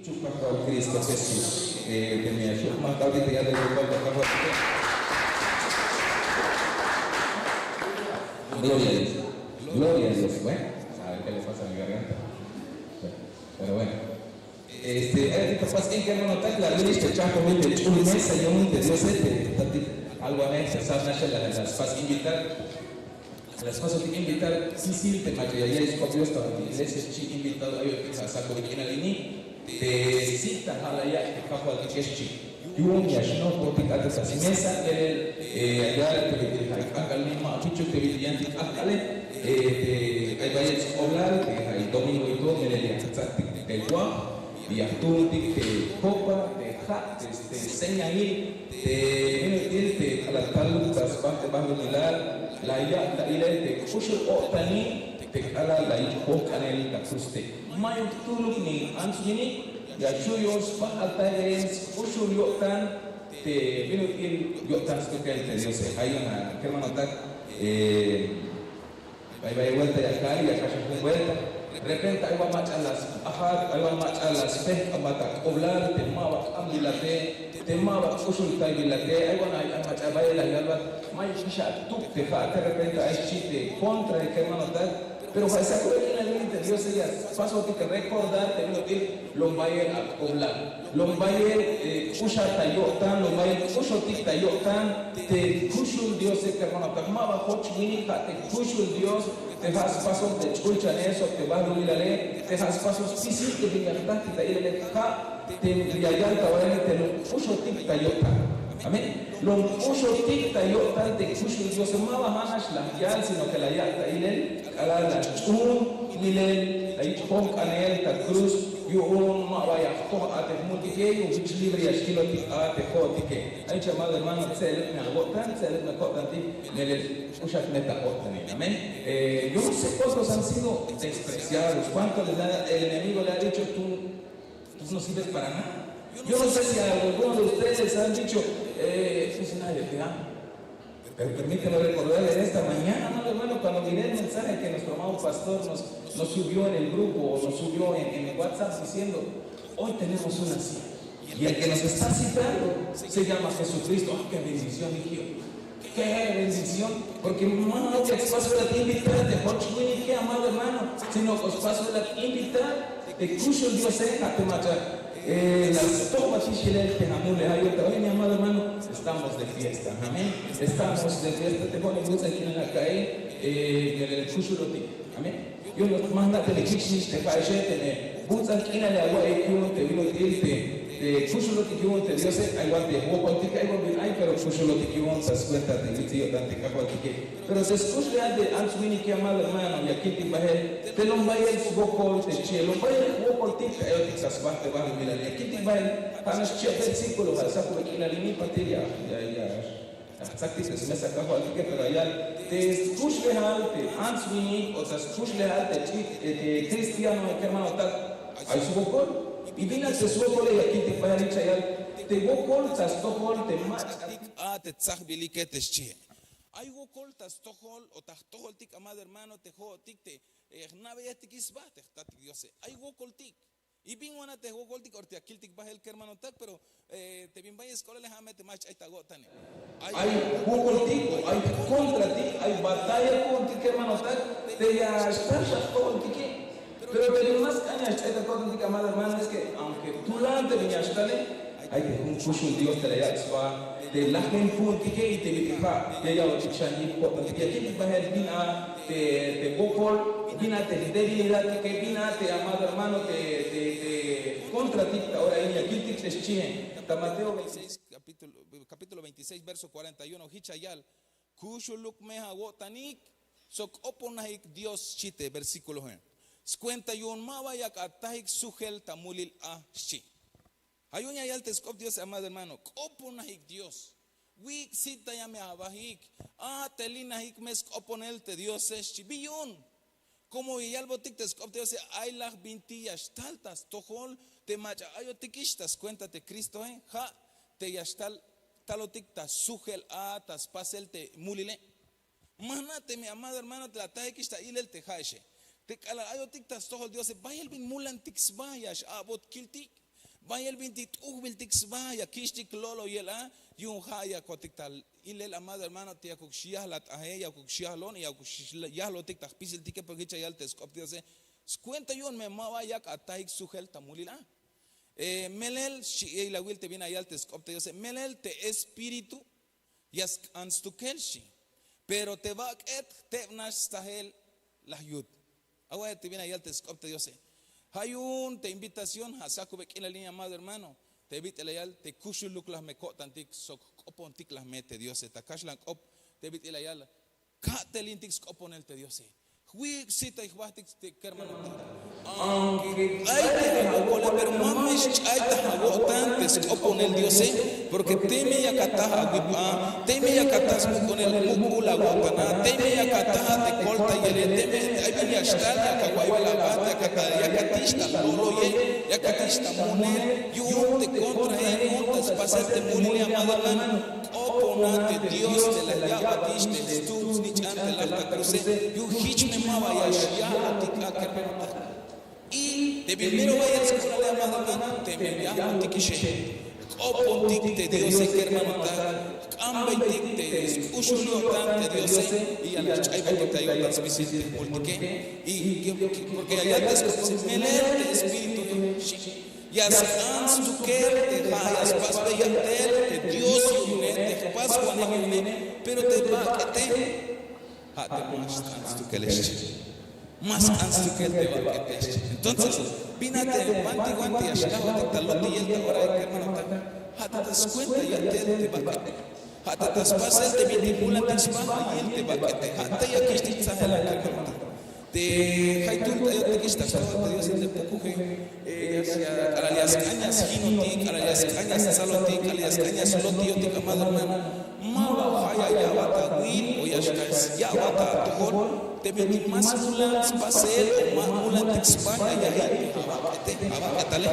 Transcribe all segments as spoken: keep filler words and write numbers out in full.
Chupa Kajwal Cristo Jesús. Eh, tenía chupa, ahorita ya le doy cuenta, Kajwal. Gloria a Dios. Gloria a Dios. Bueno, a ver qué le pasa a mi garganta. Pero bueno. Este, ay, te pasas en que hermano, tal la lista, chapo, mente, chul mesa, yo, mente, Dios, este, algo a mí, se sabe, la, la, las pas invitar. Las paso te invitar, sí, sí, te macho, ya, ya, es copio, estaba en la iglesia, sí, invitado, ay, yo, te saco de quién, al ini, te cita, jala, ya, te capo, al que es chi. Yu'un ya xnopoj tik ate ta smesa, eh, ayal te bit'il ay k'ajk'al nima, pichuk te bit'il yan tik k'ajk'ale, eh, te ay bayel sk'oblal, te ay domingo y todo, melel ya jtzak tik te waj, ya jtuun tik te kopa, te ja', te, te señail, te minut'il, te k'alal taluk ta sbajt'el te bajlumilal, la ya' ta ilel te k'uxul o'tanik, te k'alal la yich' jojk'anel ta cruz te. Mayuk jtuluk ni ants winik, ya xju' yu'un sbajal ta ilel sk'uxul yo'tan, te bin ut'il yo'tan stukel te Diose. Ay, hermanotak, eh, bay bay vuelta ya ka'y, ya kaxan jun vuelta. Repente ay wan mach'a la sp'ajat, ay wan mach'a la spejk'abat ta k'oblal, te ma ba k'ambilate, te ma ba k'uxultaybilate, ay wan ay mach'a bayel la yalbat, mayuk jix atuk te ja', te repente ay xchi te contra de que hermanotak, pero ja' sakubel k'inal te Diose ya spasotik recordar te bin ut'il lom bayel ak'oblal. Lom bayel, eh, k'uxat ta yo'tan, lom bayel k'uxotik ta yo'tan, te kuxul Diose, hermanotak, ma ba joch winik, ja' te kuxul Dios, te ja' spasoj te ch'ulchanel sok te bajlumilale, te ja' spasoj spisil te bin ya jtajtik ta ilele, ja' te ya yal ta wa'inik te lom k'uxotik ta yo'tan. Amén. Lom k'uxotik ta yo'tan te kuxul Diose, ma ba ja'nax la yal, sino que la ya' ta ilel, k'alal la ch'uun milel, la yich' jojk'anel ta cruz, yu'un ma ba ya jtoj a te jmultike, yu'un jich libre ya xjilotik a te jo'otike. Ay, chamado hermano, tse'eluk me awo'tan, tse'eluk me ko'tantik, melel k'uxat me ta o'tanil. Amén. Eh, yo no sé cuántos han sido despreciados, cuánto les ha- el enemigo le ha dicho, tú, tú no sirves para nada. Yo no sé si a alguno de ustedes les han dicho, eh, pues nadie te ama. Pero permíteme recordarle en esta mañana, amado hermano, cuando miré el mensaje que nuestro amado pastor nos, nos subió en el grupo o nos subió en, en el WhatsApp diciendo, hoy tenemos una cita. Y el que nos está citando se llama Jesucristo. ¡Ah, qué bendición, hijo! ¡Qué bendición! Porque, hermano, no te espacio la invitarte, Jorge, que amado hermano, sino que espacio la invitar. Te kuxul Diose, ja' te mach'a, eh, la stojbat ix ilel te ja' mulel, ja' yo'tan. Oye, mi amado hermano, estamos de fiesta, amén. Estamos de fiesta, te jo'onik buts'an k'inal aka'i, eh, te kuxulotik, amén. Yu'un ma jna' teme jich nix te ja'exe, teme buts'an k'inal ya awa'iyik yu'un te bin ut'il te, te kuxulotik yu'un te Diose, ay wan te jwokoltike, ay wan bin ay, pero kuxulotik yu'un ta swenta te wits' yo'tan te Kajwaltike. Pero te sk'uxlejal te ants winike, amado hermano, ya kiltik bahel te lom bayel swokol te xchi'e, lom bayel jwokoltik te ayotik ta sba te bajlumilal, ya kiltik bahel. Ja' nax xchi' versículo, ja' sakube k'inal ini patil ya, ya, ya jtsaktik te smesa Kajwaltike, pero ayal te sk'uxlejal te ants winik o ta sk'uxlejal te ch'in, eh, te cristiano, hermanotak, ay swokol. Y bin a te swokole, ya kiltik bahel jich ayal te wokol ta stojol te mach'atik a te tsajbilike te xchi'e. Ay wokol ta stojol o ta jtojoltik, amado hermano, te jo'otik te, eh, jna'beyejtik ix sba te jtatik Diose. Ay wokoltik. Y bin wan a te jwokoltik, orte ya kiltik bahel kermanotak, pero, eh, te bin bayel sk'oblale, ja' me te ma xch'ay ta awo'tane. Ay wokoltik o ay contratik, ay batalla ko'tantik kermanotak, te ya xtal xa jtojoltike. Pero te bin ma sk'an ya xch'ay ta ko'tantik, amado hermano, es que aunque tulan te bin ya xtale, ay te jun kuxul Dios te la yak' sba te lajen ku'untike y te bit'il ja' ya ya'botik xan yip ko'tantik. Ya kiltik bahel bin a te, te wokol, bin a te jdebilidadtike, bin a te, amado hermano, te, te, te contratik ta ora in, ya kiltik te xchi'e. Ta Mateo veintiséis, capítulo, capítulo veintiséis, verso cuarenta y uno, jich ya yal: Kuxuluk me awo'tanik sok k'oponajik Dios, xchi te versículoe. Swenta yu'un ma ba yak atajik sujel ta mulil a, xchi. Ja' yu'un ya yal te sk'op Diose, amado hermano, k'oponajik Dios. Wik' sit ta ya me abajik, a'telinajik me sk'oponel te Diose, xchi. Bi yu'un, como ya yalbotik te sk'op Diose, ay laj binti ya xtal ta stojol te mach'a ayotik ix ta swenta te Cristoe, ja' te ya xtal, talotik ta sujel a ta spasel te mulile. Ma jna' teme, amado hermano, te la atajik ix ta ilel te ja'exe. Te k'alal ayotik ta stojol Diose, bayel bin mulantik sba ya x-a'bot kiltik. Bayel bintik t'ujbiltik sba ya kixtik lo'loyel a. Yu'un ja' yakotik tal ilel amado hermano te yakuk xyajlat aje, yakuk xyajlon, yakuk xyajlotik ta jpisiltike, porque jich ya yal te sk'op te Diose: skuenta yu'un me ma ba yak atajik sujel ta mulil a. Melel xchi, ya yil awil te bin ya yal te sk'op te Diose: melel te espíritu ya sk'an stukel xchi, pero te bak'et jteb nax stsajel laj yut. Awa'e te bin ya yal te sk'op te Diose. Ja' yu'un te invitación ja' sjakube k'inal in, amado hermano, te bit'il ya yal te kuxuluk laj me ko'tantik sok jk'opontik laj me te Diose ta kaxlan k'op. Te bit'il ya yal: ka'telintik sk'oponel te Diose. Jwi'uk sitay jbajtik te kermanotak, aunque ay te awokole, pero ma me xch'ay ta awo'tan te sk'oponel Diose. Porque teme yak ataj awip a, teme yak ataj smuk'unel muk'ul awo'tan a, teme yak ataj te koltayele, teme ay bin ya xtal yak awa'iybel aba, yak atix ta lo'loyel, yak atix ta munel. Yu'un te kontrae, yu'un ta spasel te mulile, amado hermano. K'opona te Dios te la ya'batix te stuub snich'an te laj ta kruse. Yu'un jich me ma ba ya xyajlotik a kermanotak. Y te bin mero bayel sk'oplale, amado hermano, teme yajlutikixe, jk'opontik te Diose kermanotak, jk'ambeytik te sk'uxul yo'tan te Diose. Y ya la xch'aybotik ta yo'tan spisil te jmultike. Y porque ya yal te sk'op te Diose: melel te espíritu xchi, ya sk'an stukel te ja' ya spasbey ya'tel te Dios yu'une, te jpaswanej yu'une. Pero te bak'ete ja' te ma sk'an stukele xchi. Ma sk'an stukel te bak'ete xchi. Entonces, bin a te banti wan te ya xlajwatik ta lotiyel ta orae kermanotak, ja' te ta skuenta ya'tel te bak'ete. Ja' te ta spasel te bintik mulantik sba, ja' yil te bak'ete. Ja' te ya kixtik tsajel a kermanotak. Te jaytuntayottikix ta stojol te Diose te pukuje, ya k'alal ya sk'an ya sjinutik, k'alal ya sk'an ya stsalotik, k'alal ya sk'an ya slotiyotik, amado hermano, ma ba ja' ya ya'bat awil o ya xtal ya'bat atojol te bintik ma smulan spasel o ma mulantik sba ya ya'iytik abak'ete, abak'etale.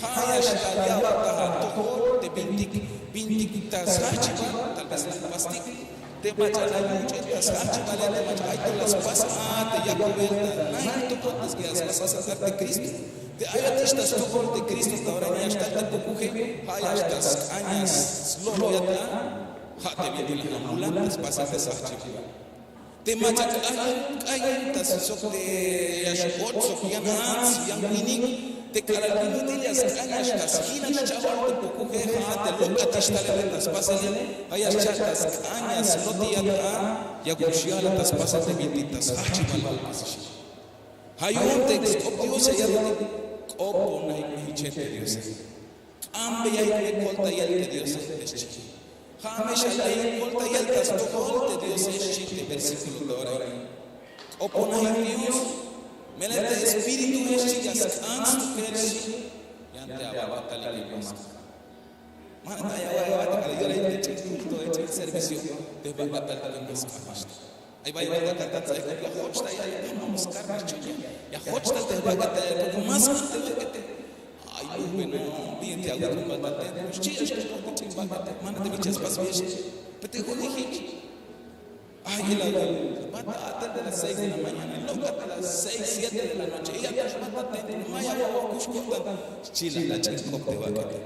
Ja' ya xtal ya'bat atojol te bintik, bintik ta sjajchibal, tal vez la spastik. Te mach'a la yuch'en ta sjajchibale, te mach'a ay to la spas a te yakubel ta nail to antes que ya spas a sacar te Cristo. Te ayotix ta stojol te Cristo ta ora ya xtal te pukuje, ja' ya xtal sk'an ya slo'loyat a, ja' te bintik la mulan ta spasel te sjajchibal. Te mach'a k'ayel, k'ayel ta sok te ya x-och sok yan ants, yan winik, te k'alal bin ut'il ya sk'an ya xtal sjilat xchajol te pukuje, ja' te lok'atix talele ta spasele, ja' ya xcha' ta sk'an ya slotiyat a, yakuk xya'lat ta spasel te bintik ta sjajchibal. Ja' yu'un te sk'op Dios ya yal: k'oponajik me jiche te Diose. K'ambeyajik me koltayel te Diose, xchi. Ja' me xalbeyik koltayel ta stojol te Diose, xchi te versículo ta ora. K'oponajik Dios, melel te espíritu, xchi, ya sk'an stukel, xchi. Yan te abak'etalik ma sk'an. Ma ta ya awa'y te k'alal yorail te ch'in culto, ch'in servicio, te bak'etalik ma sk'an, xchi. Ay bayel ta kantat ts'ayk'op: ya joch ta ya, ya joch ta te bak'ete, porque ma sk'an te bak'ete. Ay, bueno, bien te awil ta templo, xchi, ya xk'an te ch'in bak'ete, mana te bin ya spas bien, xchi. Pero te jo'one jich. Ay, ilawil, bat a'tel de las seis de la mañana, lok'at a las seis, siete de la noche, y ya te bat a templo, ma ya awokux ko'tan, xchi la ch'in k'op te bak'ete.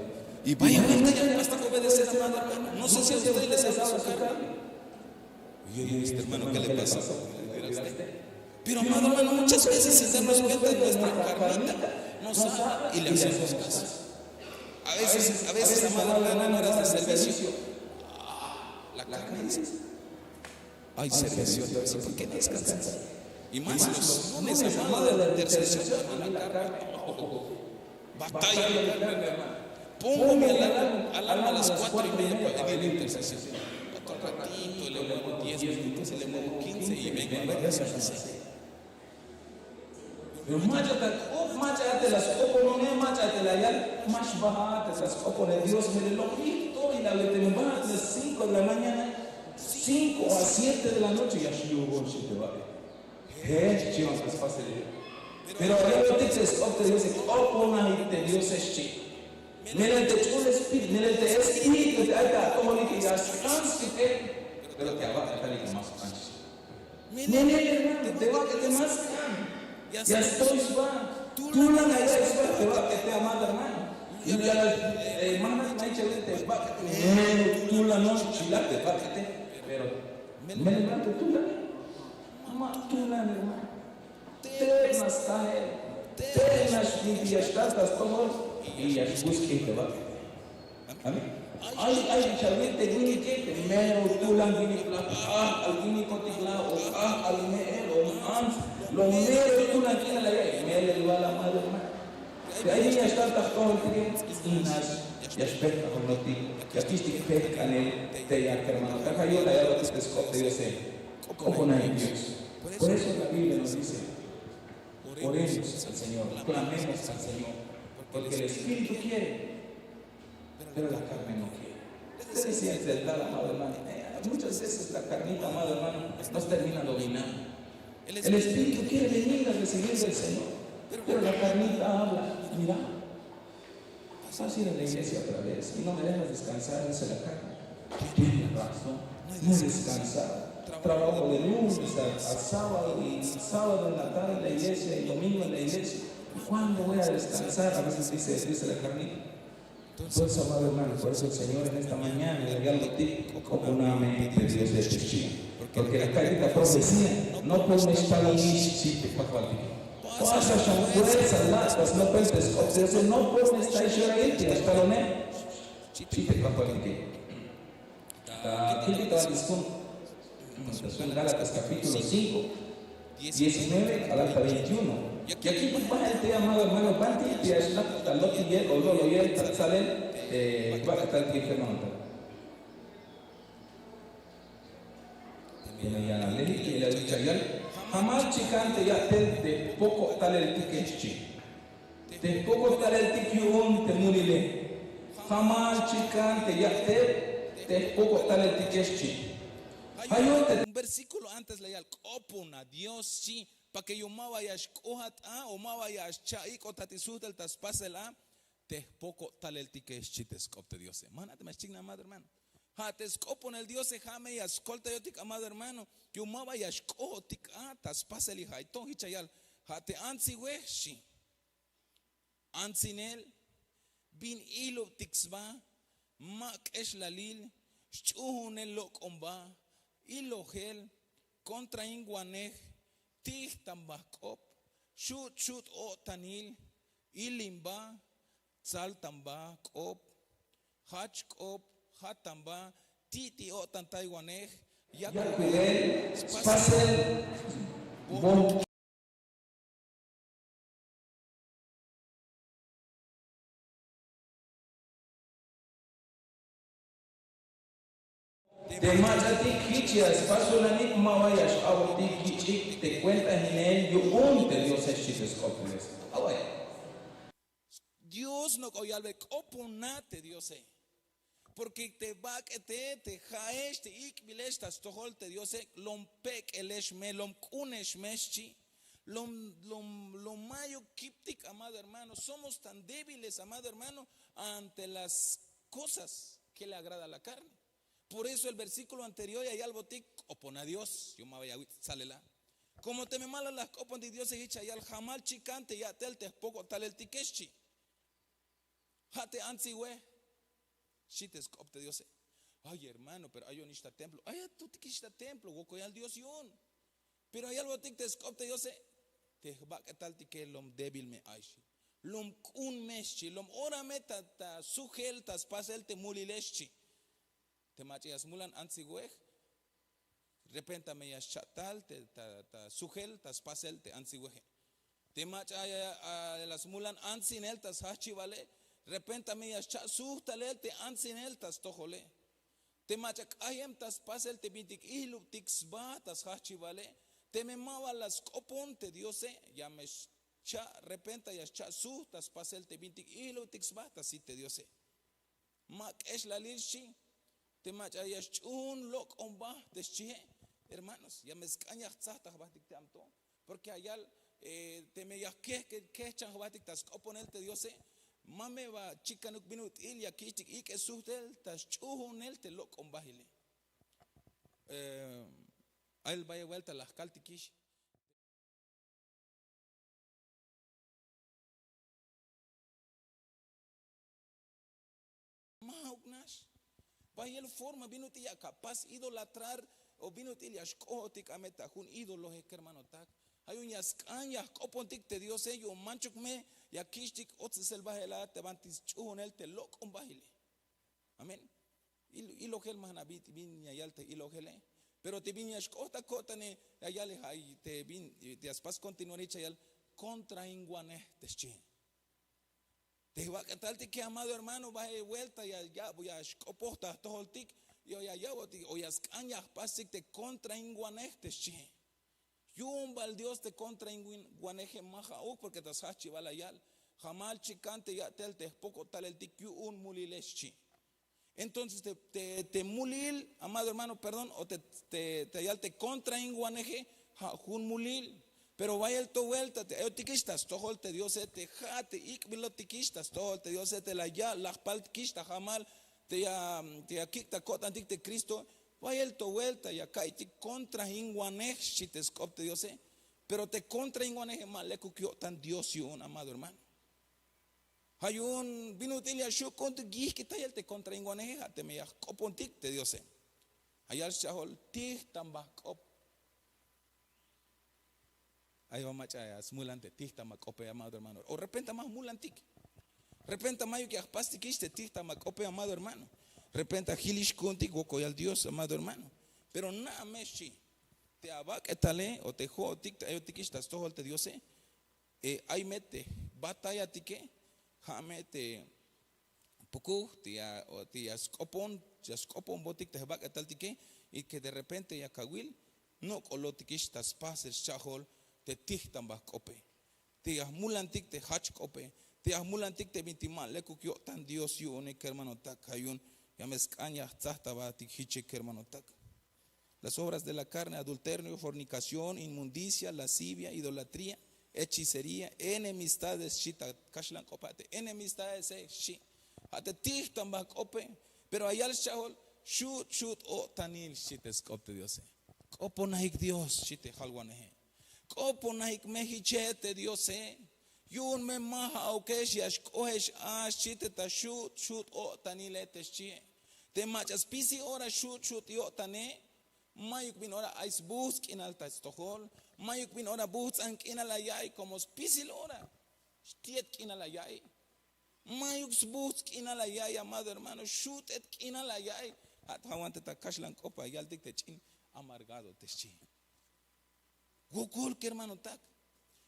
Y vaya vuelta ya jpastik obedecer, amado hermano. No sé si a ustedes les ha pasado su carne. Y yo digo: este hermano, ¿qué le pasó? Pero, amado hermano, muchas veces sin darnos cuenta nuestra carnita nos habla y le hacemos caso. A veces, a veces, amado hermano, en horas de servicio, ah, la carne dice: ay servicio, ¿por qué no descansas? Y más los lunes, amado, la intercesión, hermano, la carne. Batalla, hermano. Pongo mi alarma, alarma a las cuatro y media para venir a la intercesión. Otro ratito, le muevo diez minutos, le muevo quince y vengo a ver, ya son las seis. Pero mach'a ta k'op, mach'a te la sk'oponone, mach'a te la yal, ma xbaat te la sk'oponel Dios, melel loq yil to y la le te me ba a las cinco de la mañana, cinco a siete de la noche ya xyu'un, xchi te bak'et. Jech chiwan ta spasele. Pero ayotik te sk'op te Diose, k'oponajik te Diose, xchi. Melel te ch'ul espíritu, melel te espíritu te ay ta atojolik ya sk'an stukel, pero te abak'etalik ma sk'an, xchi. Melel, hermano, te bak'ete ma sk'an. Ya stoy sba. Tulan la ya'iy sba te bak'ete, amado hermano. Ya, ya, eh, ma jna'tik ma jich awil te bak' mero tulan, no, xchi la te bak'ete, pero melel ma te tulan, ma tulan, hermano. Teb nax stajel, teb nax bintik ya xtal ta stojol y ya xbusk'ij te bak'ete. Amén. Ay, ay jich awil te winike te mero tulan winik la, k'ajk'al winikotik la o k'ajk'al me'el o ants, lo mero tulan k'inal la ya'iy, melel wal, amado hermano. Te ay bin ya xtal ta jtojoltike, in nax ya xpejk'ajolnotik, ya kixtik pejk'anel te yak, hermano. Te ja' yu'un la yalbotik te sk'op te Diose, k'oponay Dios. Por eso la Biblia nos dice, oremos al Señor, clamemos al Señor, porque el espíritu quiere, pero la carne no quiere. Ustedes siempre están, amado hermano. Eh, muchas veces la carnita, amado hermano, nos termina dominando. El espíritu quiere venir a recibir del Señor, pero la carnita habla, mira, vas a ir a la iglesia otra vez y no me dejas descansar, dice la carne. Tienes razón, no he descansado. Trabajo de lunes a, a sábado y sábado en la tarde en la iglesia y domingo en la iglesia. ¿Cuándo voy a descansar? A veces dice, dice la carnita. Entonces, amado hermano, por eso el Señor en esta mañana le regaló a ti una mente de Dios de testigo. Porque la carita profecía no por estar ahí, si te pago a ti. Pasa esa fuerza, la, pues no puedes, o sea, no por estar ahí, hasta lo menos. Si te pago a ti. Ta, ta, ta, ta, ta, Gálatas capítulo cinco, diecinueve al hasta veintiuno. Y aquí pues baja el tema, amado hermano, banti te ya xnaq' ta lo'tik yel o lo'loyel ta tsalel, eh, jbak'etal ti' hermano. Teme ya lejik te la awich ya yal, jamal chikan te ya'tel te jpoko' taleltike xchi. Te jpoko' taleltik yu'un te mulile. Jamal chikan te ya'tel te jpoko' taleltike xchi. Ja' yu'un te jun versículo antes la yal k'opona Dios xchi, para que yu'un ma ba ya xk'ojat a o ma ba ya xcha'ik'ot a ti' sujtel ta spasel a te jpoko' taleltike xchi te sk'op te Diose. Ma jna' teme xchiknaj, amado hermano. Ja' te sk'oponel Diose ja' me ya skoltayotik, amado hermano, yu'un ma ba ya xk'ojotik a ta spasel, y ja' to jich ya yal, ja' te antsiwej xchi. Antsinel, bin ilubtik sba, ma k'exlalil, sch'uhunel lok'omba, ilojel, kontrainwanej, tijtanba jk'op, xut' xut' o'tanil, ilimba, tsaltanba jk'op, jach k'op, jatanba, ti' ti' o'tantaywanej, yakulel, spasel, bon. Te mach'atik jich ya spasolanik ma ba ya x-a'botik yich'ik te kuentahinel yu'un te Diose xchi te sk'op te Diose. Away. Dios nok'o yalbe k'opona te Diose. Porque te bak'ete, te ja'ex, te ik'bilex ta stojol te Diose, lom pek'elex me, lom k'unex me xchi. Lom, lom, lom mayuk kiptik, amado hermano. Somos tan débiles, amado hermano, ante las cosas que le agrada a la carne. Por eso el versículo anterior ya yalbotik k'opona Dios, yu'un ma ba ya awich' tsalel a. Como teme ma la k'opontik Diose, jich ya yal, jamal chikan te ya'tel te jpoko' taleltike xchi. Ja' te antsiwej, xchi te sk'op te Diose. Ay hermano, pero ayonix ta templo. Ayatutikix ta templo, wokolyal Dios yu'un. Pero ya yalbotik te sk'op te Diose, te jbak'etaltike lom débil me ay xchi. Lom k'un me xchi, lom ora me ta, ta sujel, ta spasel te mulile xchi. Te mach'a ya smulan antsiwej, repenta me ya xcha' tal te, ta, ta sujel, ta spasel te antsiweje. Te mach'a ya, a, la smulan antsinel ta sjajchibale, repenta me ya xcha' sujtalel te antsinel ta stojole. Te mach'a k'ayem ta spasel te bintik ijlubtik sba ta sjajchibale, teme ma ba la sk'opon te Diose, ya me xcha', repenta ya xcha' sujt ta spasel te bintik ijlubtik sba ta sit te Diose. Ma k'exlalil xchi, te mach'a ya xch'uhun lok'omba te xchie. Hermanos, ya me sk'an ya jtsaj ta jbatik te amto. Porque ya yal, eh, teme ya jkejchan jbatik ta sk'oponel te Diose, ma me ba chikanuk bin ut'il, ya kich'tik ik'e sujtel ta xch'uhunel te lok'ombajile. Eh, ay bayel vuelta la jkaltikix. Ma'uk nax. Bayel forma bin ut'il ya kapas idolatrar o bin ut'il ya xk'ojotik a me ta jun ídoloe, kermanotak. Ja' yu'un ya sk'an ya jk'opontik te Diose, yu'un manchuk me ya kich'tik otsesel bajel a te banti sch'uhunel te lok'ombaile. Amén. Ilojel majna bin ya yal te ilojele. Pero te bin ya xk'ot ta ko'tane ya yal, te bin ya spas continuar jich ya yal: kontrainwanej, te xchi. Te jbak'etaltike, amado hermano, baje vuelta ya ya'bo ya xk'opoj ta jtojoltik, o ya ya'botik o ya sk'an ya jpastik te kontrainwanej, te xchi. Yu'un bal Dios te kontrainwaneje ma ja'uk, porque ta sjajchibal la yal: jamal chikan te ya'tel te jpokot taleltik yu'un mulile, xchi. Entonces te mulil, amado hermano, perdón, o te yal te kontrainwaneje, ja' jun mulil. Pero bayel to vuelta te ayotikix ta stojol te Diose, te ja' te ik'bilotikix ta stojol te Diose, te la yal la jpaltikix ta jamal te ya kik' ta ko'tantik te Cristo. Bayel to vuelta ya ka'iytik kontrainwanej, xchi te sk'op te Diose. Pero te kontrainwaneje ma lekuk yo'tan Dios yu'un, amado hermano. Ja' yu'un bin ut'il ya xju' ku'untik yijk'itayel te kontrainwaneje, ja' teme ya jk'opontik te Diose. Ja' yal schajol: tijtan ba jk'op. Ay ba mach'a ya smulan te tijtan ba jk'ope, amado hermano, o repenta ma jmulantik. Repenta mayuk ya jpastikix te tijtan ba jk'ope, amado hermano. Repenta jilix ku'untik wokolyal Dios, amado hermano. Pero na'a me, xchi, te abak'etale o te jo'otik te ayotikix ta stojol te Diose, ay me te jbatallatike, ja' me te pukuj te ya sk'opon, ya sk'oponbotik te jbak'etaltike, y que de repente ya kawil nok'olotikix ta spasel schajol te tijtan ba jk'ope, te ya jmulantik te jach k'ope, te ya jmulantik te bintik ma lekuk yo'tan Dios yu'une, kermanotak. Ja' yu'un ya me sk'an ya jtsaj ta batik jiche, kermanotak. Las obras de la carne: adulterio, fornicación, inmundicia, lascivia, idolatría, hechicería, enemistades, xchi ta kaxlan k'ope. Ja' te enemistadese, xchi, ja' te tijtan ba jk'ope. Pero ya yal schajol: xut' xut' o'tanil, xchi te sk'op te Diose. K'oponajik Dios, xchi te jalwaneje. K'oponajik me jiche te Diose. Yu'un me ma ja'ukex ya xk'ojex a, xchi te ta xut' xut' o'tanile, te xchie. Te mach'a spisil ora xut' xut' yo'tane, mayuk bin ora ay sbujts' k'inal ta stojol, mayuk bin ora bujts'an k'inal la ya'iy, como spisil ora xtiet k'inal la ya'iy. Mayuk sbujts' k'inal la ya'iy, amado hermano, xut'et k'inal la ya'iy. Ja' ta jawante ta kaxlan k'op ya yaltik te ch'in amargado, te xchi. Wokol, kermanotak.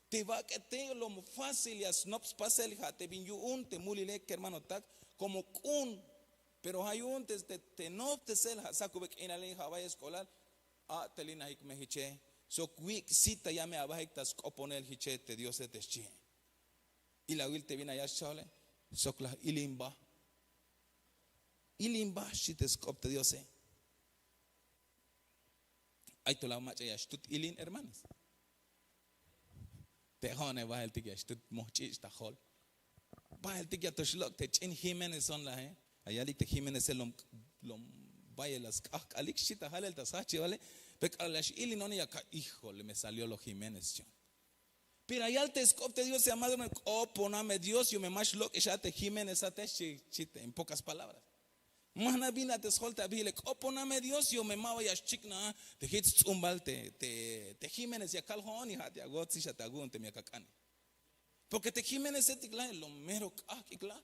Te bak'ete lom fácil ya snop spasel, ja' te bin yu'un te mulile, kermanotak, como k'un. Pero ja' yu'un te noptesel, ja' sakube k'inale, ja' bayel sk'oblal, a'telinajik me jiche, sok wik' cita ya me abajik ta sk'oponel jiche te Diose, te xchie. Ilawil te bin ya yal schajole, sok la ilinba. Ilinba, xchi te sk'op te Diose. Ay to la mach'a ya xtut ilin, hermanos. Te jo'one bajeltik ya xtut moj ch'ich' ta jol. Bajeltik ya to xlok' te ch'in Jiménez on laje. Ya yalik te Jiméneze, lom bayel la sk'ajk'alik, xchi ta jalel ta sjajchibale. Pe k'alal ya x'ilin one ya ka', híjole, me salió lo Jiménez, xchi. Pero ya yal te sk'op te Diose, amado hermano, k'opona me Dios yu'un me ma xlok'ex a te Jiménez a te, xchi, en pocas palabras. Ma jna' bin a te sjol te abijile, k'opona me Dios yu'un me ma ba ya xchiknaj a te jich sts'umbal te Jiménez ya kal jo'on, y ja' te awotsix a te awu'un teme ya ak'ane. Porque te Jiménezetik la, lo mero k'ajk'ik la.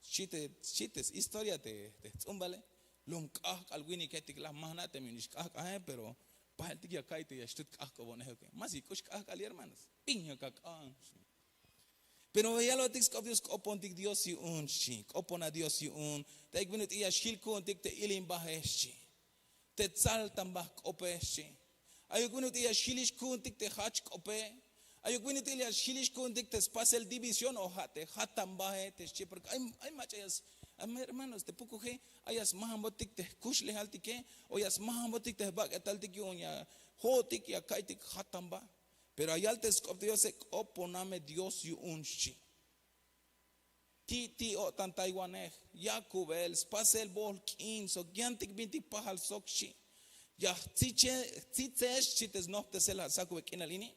Xchi te historia te jts'umbale. Lom k'ajk'al winiketik la, ma jna' teme yu'unix k'ajk'aje, pero bajeltik ya ka'iy te ya xtut k'ajk'oboneje. Ma sik'ux k'ajk'al, hermanos. Bin ya ak'an. Pero ya yalotik sk'op Dios, k'opontik Dios yu'un, xchi. K'opona Dios yu'un. Te ayuk bin ut'il ya xjil ku'untik te ilinbaje, xchi. Te tsaltanba jk'ope, xchi. Ayuk bin ut'il ya xjilix ku'untik te jach k'ope. Ayuk bin ut'il ya xjilix ku'untik te spasel división o ja' te jatanbae, te xchi. Porque ay mach'a ya, hermanos, te pukuje ay ya smajambotik te jkuxlejaltike o ya smajambotik te jbak'etaltik yu'un ya jo'otik ya ka'iytik jatanba. Pero ya yal te sk'op te Diose, k'opona me Dios yu'un, xchi. Ti' ti' o'tantaywanej, yakubel, spasel bool k'in sok yantik bintik pajal sok, xchi. Ya jtsitsex, xchi te snoptesel ja' sakube k'inal ini.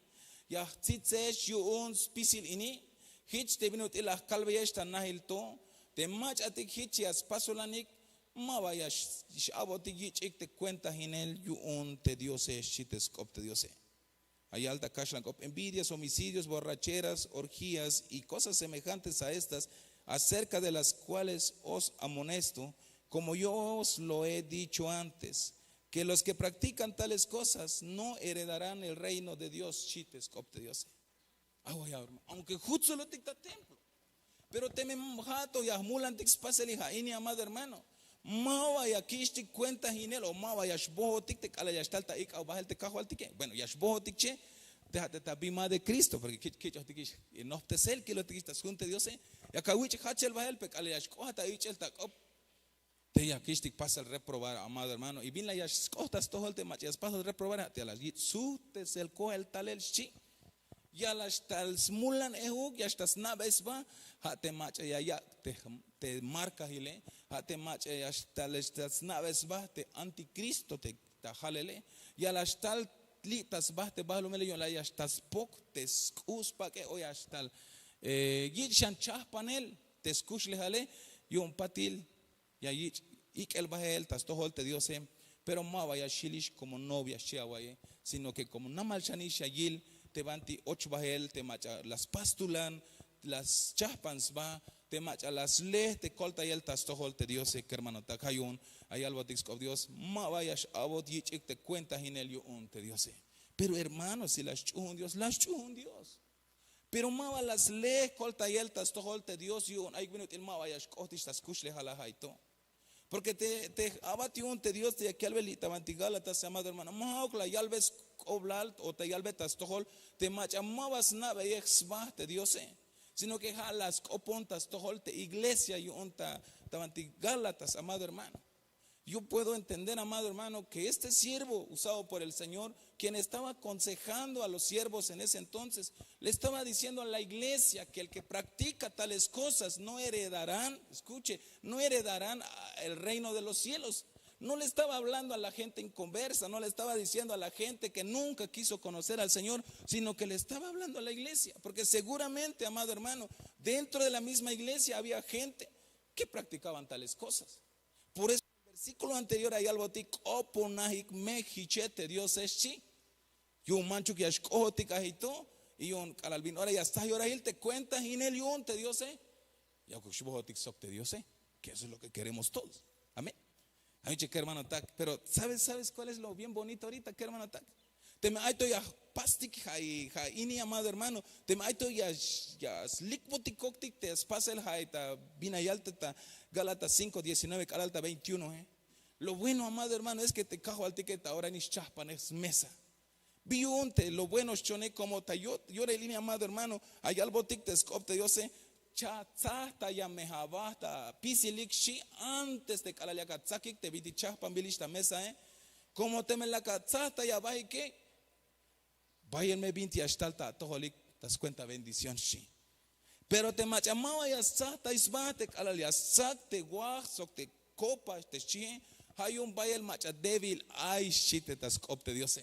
Ya jtsitsex yu'un spisil ini. Jich te bin ut'il la jkalbeyex ta najil to, Te mach'atik jich ya spasolanik, ma ba ya x-, x-a'botik yich'ik te kuentajinel yu'un te diose, xchi te sk'op te diose. Ayal ta kaxlan k'op: envidias, homicidios, borracheras, orgías y cosas semejantes a estas, acerca de las cuales os amonesto, como yo os lo he dicho antes, que los que practican tales cosas no heredarán el reino de Dios, xchi te sk'op te diose. Aunque jutzolotik ta templo, pero teme ja'to ya jmulantik spasel ja' ini, amado hermano, ma ba ya kich'tik kuentajinel o ma ba ya xbojotik te k'alal ya xtal ta ik'aw bahel te kajwaltike. Bueno, ya xbojotik che, te ja' te ta bima de Cristo, porque kich' kich'ojtikix nojptesel, kilotikix ta sjun te diose. Yak awich' jachel bahel, pero k'alal ya xk'oat ta ich'el ta k'op, te ya kich'tik pasel reprobar, amado hermano. Y bin la ya sk'ot ta stojol te mach'a ya spasel reprobar, ja' te ya la yich' sujtesel koel talel, xchi. Ya la xtal smulan ejuk, ya xtal sna'be sba, ja' te mach'a ya yak' te, te markajile, ja' te mach'a ya xtal, xtal sna'be sba te anticristo te ta jalele, ya la xtal li' ta sba te bahlumele, yu'un la ya xtal spok te sk'u' spak'e, o ya xtal, eh, yich' xan chajpanel te skuxlejale. Yu'un patil ya yich' ik'el bahel ta stojol te diose, pero ma ba ya xjilix como novia, xchi awa'iye, sino que como namal xanix ya yil te banti och bahel te mach'a la spas tulan, la schajpan sba, te mach'a la sle te koltayel ta stojol te diose, kermanotak. Ja' yu'un ya yalbotik sk'op Dios: ma ba ya x-a'bot yich'ik te kuentajinel yu'un te diose. Pero hermano, si la xch'uun Dios, la xch'uun Dios. Pero ma ba la sle jkoltayel ta stojol te Dios, yu'un ayuk bin ut'il ma ba ya xk'otix ta skuxlejal ja' to. Porque te, te a'bat yu'un te Dios te yak yalbe li' ta banti Gálatas, amado hermano, ma'uk la yalbe sk'oblal o ta yalbe ta stojol te mach'a ma ba sna'beyej sba te diose, sino que ja' la sk'opon ta stojol te iglesia yu'un ta, ta banti Gálatas, amado hermano. Yo puedo entender, amado hermano, que este siervo usado por el Señor, quien estaba aconsejando a los siervos en ese entonces, le estaba diciendo a la iglesia que el que practica tales cosas no heredarán, escuche, no heredarán, ah, el reino de los cielos. No le estaba hablando a la gente inconversa, no le estaba diciendo a la gente que nunca quiso conocer al Señor, sino que le estaba hablando a la iglesia, porque seguramente, amado hermano, dentro de la misma iglesia había gente que practicaban tales cosas. Por eso el versículo anterior ya yalbotik: k'oponajik me jiche te diose, xchi. Yu'un manchuk ya xk'ojotik ja' to, y yu'un k'alal bin ora ya stsaj yorajil te kuentajinel yu'un te diose, yakuk xbojotik sok te diose, que eso es lo que queremos todos. Amén. Ay, che, kermanotak, pero ¿sabes, sabes cuál es lo bien bonito ahorita, kermanotak? Teme ay to ya jpastik ja' ini, amado hermano, teme ay to ya, ya slik'botikoktik te spasel ja' ta bin ya yal ta Gálatas cinco diecinueve k'alal ta veintiuno, eh. Lo bueno, amado hermano, es que te kajwaltike ta ora ini xchajpanej smesa. Bi yu'un te lo bueno xchone, como ta yorahil ini, amado hermano, ya yalbotik te sk'op te diose: cha tsaj ta ya me abaj ta apisilik, xchi, antes te k'alal yak atsakik te bintik chajpanbilix ta mesae. Como teme lak atsaj ta ya abajike, bayel me bintik ya xtal ta atojolik ta skuenta bendición, xchi. Pero te mach'a ma ba ya stsajtay sba te k'alal ya stsak te waj sok te kopa te xchie, ja' yu'un bayel mach'a débil ay, xchi te ta sk'op te diose.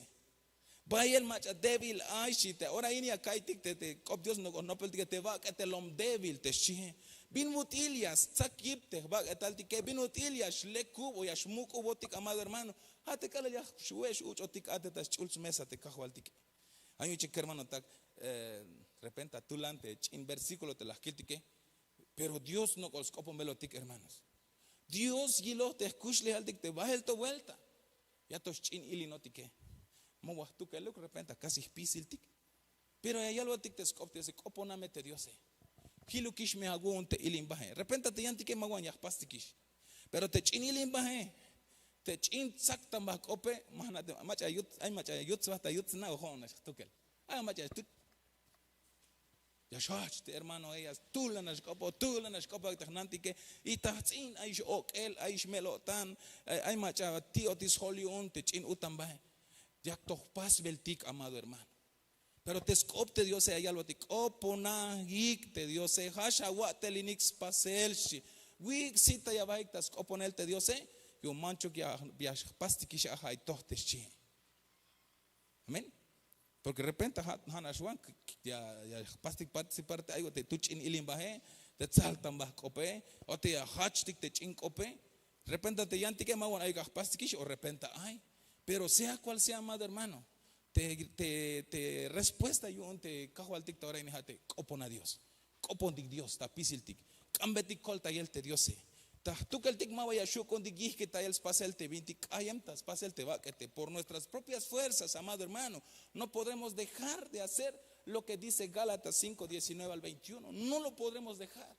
Bayel mach'a débil ay, xchi te. Ora ini ya ka'iytik te, te k'op Dios nok'o nopeltike te bak'etelom débil te xchie. Bin ut'il ya stsak yip te jbak'etaltike, bin ut'il ya xlekub o ya xmuk'ubotik, amado hermano. Ja' te k'alal ya xwe'ex uch'otik a te ta sch'ul smesa te kajwaltike. Ay uche, kermanotak, eh, repente atulan te ch'in versículo te la jkiltike, pero Dios nok'ol sk'oponbelotik, hermanos. Dios yiloj te jkuxlejaltik te bael to vuelta. Ya to xch'in ilinotike. Ma ba jtukeluk, repente casi jpisiltik. Pero ya yalbotik te sk'op te diose: k'opona me te diose. Jilukix me awu'un te ilimbaje. Repente te yantike ma wan ya jpastikix. Pero te ch'in ilimbaje, te ch'in tsaktan ba jk'ope, ma jna' te mach'a yut, ay mach'a yut sba ta yut sna o jo'on nax jtukel. Ay mach'a yut. Ya xjajch te hermanoe, ya tulan nax k'opo, tulan nax k'opo te jnantike. Y ta jts'in ayix ok'el, ayix mel-o'tan, ay, ay mach'a ti'otik sjol yu'un te ch'in utanbae. Yak to jpasbeltik, amado hermano. Pero te sk'op te diose ya yalbotik: k'oponajik te diose, ja' xawa'telinik spasel, xchi. Wik' sit ta ya abajik ta sk'oponel te diose, yu'un manchuk ya, ya jpastikix a ja' ay toj te xchi. Amén. Porque repente ja', ja' nax wan ya, ya jpastik participar te ay te tut ch'in ilimbaje, Te tzaltan ba jk'ope, o te ya jachtik te ch'in k'ope. Repenta te yantike ma wan ayuk ajpastikix o repenta ay. Pero sea kual sea, amado hermano, te respuesta yu'un te kajwaltik ta ora ini ja' te k'opona dios. K'opontik dios ta pisiltik. K'ambetik koltayel te diose. Ta jtukeltik ma ba ya xu' ku'untik yijkitayel spasel te bintik k'ayem ta spasel te bak'ete por nuestras propias fuerzas, amado hermano. No podremos dejar de hacer lo ke dice gálatas cinko diecinueve al veintiuno. No lo podremos dejar.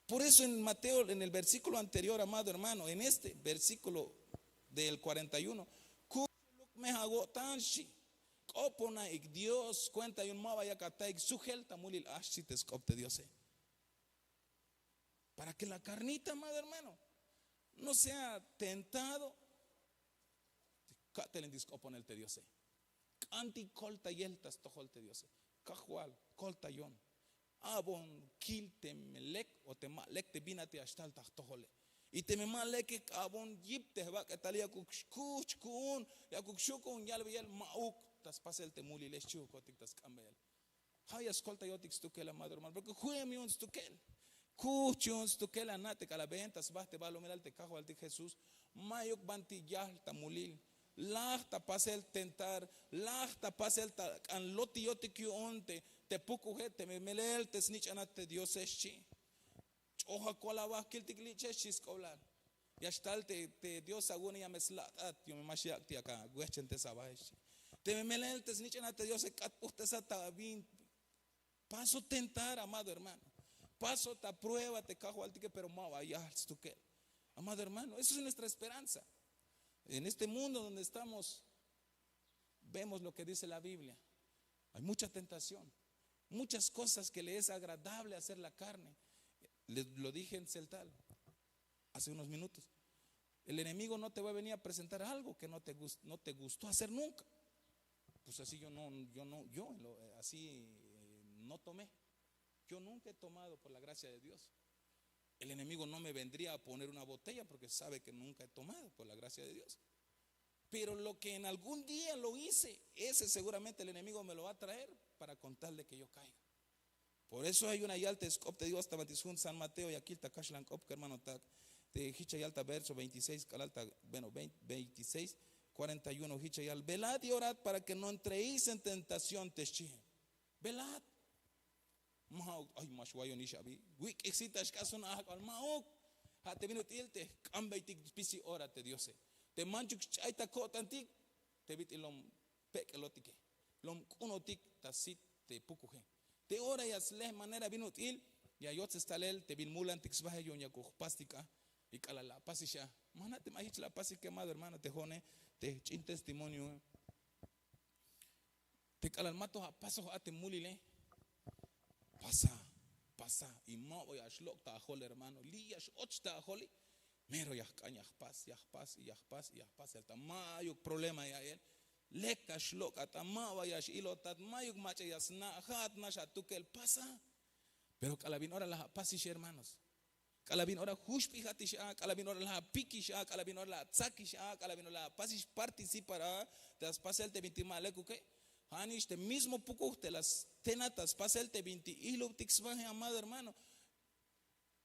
Por eso en mateo en el versíkulo anterior, amado hermano, en este versíkulo del kuarenta y uno, kuxuluk me awo'tan xchi. K'oponaik dios kuenta yu'un ma ba yak ataik sujel ta mulil a xchi te sk'op te diose. Para ke la karnita, amado hermano, no sea tentado. Ka'telentik sk'oponel te diose. K'antik koltayel ta stojol te diose. Kajwal, koltayon. Abon kil teme lek o te ma lek te bin a te ya xtal ta jtojole. Y teme ma leke, abon yip te jbak'etale yakuk xkuhch ku'un, yakuk xu' ku'un yalbeyel ma'uk ta spasel te mulile xchihukotik ta sk'ambeyel. Ja' ya skoltayotik stukel, amado hermano, porke ju'em yu'un stukel. Kuhch yu'un stukel. Ana' te k'alal been ta sba te balumilal te kajwaltik jesús, mayuk banti yal ta mulil. Laj ta pasel tentar, laj ta pasel ta k'an lotiyotik yu'un te pukuje, teme melel te snich'anat te diose xchi. Ch'oja kol aba kiltik lich'e xchi sk'oblal. Ya xtal te dios awu'une ya me sla't'at yu'un me ma xyak'tik aka wehchentes aba xchi. Teme melel te snich'anat te diose k'at p'ujt'esat ta bin. Paso tentar, amado hermano. Paso ta prueba te kajwaltike pero ma ba yal stukel. Amado hermano, eso es nuestra esperanza. En este mundo donde estamos, vemos lo ke dice la biblia. Hay mucha tentación, muchas kosas ke le es agradable hacer la karne. Lo dije en celtal hace unos minutos. El enemigo no te va a venir a presentar algo ke no te gustó hacer nunka. Pues asi yo no yo no yo asi no tome. Yo nunka e tomado por la gracia de dios. El enemigo no me vendria a poner una botella porke sabe ke nunka e tomado por la gracia de dios. Pero lo ke en algun dia lo hice, ese seguramente el enemigo me lo va a traer para kontal de ke yo kaiga. Por eso ay una yal te sk'op te dios ta banti sjun san mateo ya kil ta kaxlan k'op kermanotak. Te hich ya yal ta verso veintiseis k'alal ta bueno veintiseis, kuarenta y uno hich ya yal velad y orad para ke no entreis en tentación te xchihe. Velad. Ma'uk ay ma xwayon ix abi. Wik'ij si ta xk'asun ajk'ol ma'uk. Ja' te bin ut'il te jk'ambeytik spisil ora te diose. Te manchuk xch'ay ta ko'tantik, te bit'il lom pek'elotike, lom k'unotik ta sit te pukuje. Te ora ya slej manera bin ut'il ya yotzes talel te bin mulantik sbahe yu'un yakuk jpastik a. Y k'alal la apasix a, ma jna' teme ay hich la apasik kemado hermano te jo'one, te jch'in testimonioe. Te k'alal ma to apasoj a te mulile, pasa, pasa. Y ma ba ya xlok' ta ajol hermano, li' ya x'och ta ajoli. Mero ya jk'an ya jpas ya jpas y ya jpas y ya jpas yal ta mayuk problema ya'iyel. Lek ya xlok' a ta ma ba ya x'ilotat mayuk mach'a ya sna' ja'at nax atukel pasa. Pero k'alal bin ora laj apas ix hermanos, k'alal bin ora juxp'ijat ix a, k'alal bin ora laj apik ix a, k'alal bin ora laj atzak ix a, k'alal bin ora laj apas ix participar a ta spasel te bintik ma lekuke. Ja' nix te mismo pukuj te la stena ta spasel te bintik ihlubtik sbaje amado hermano.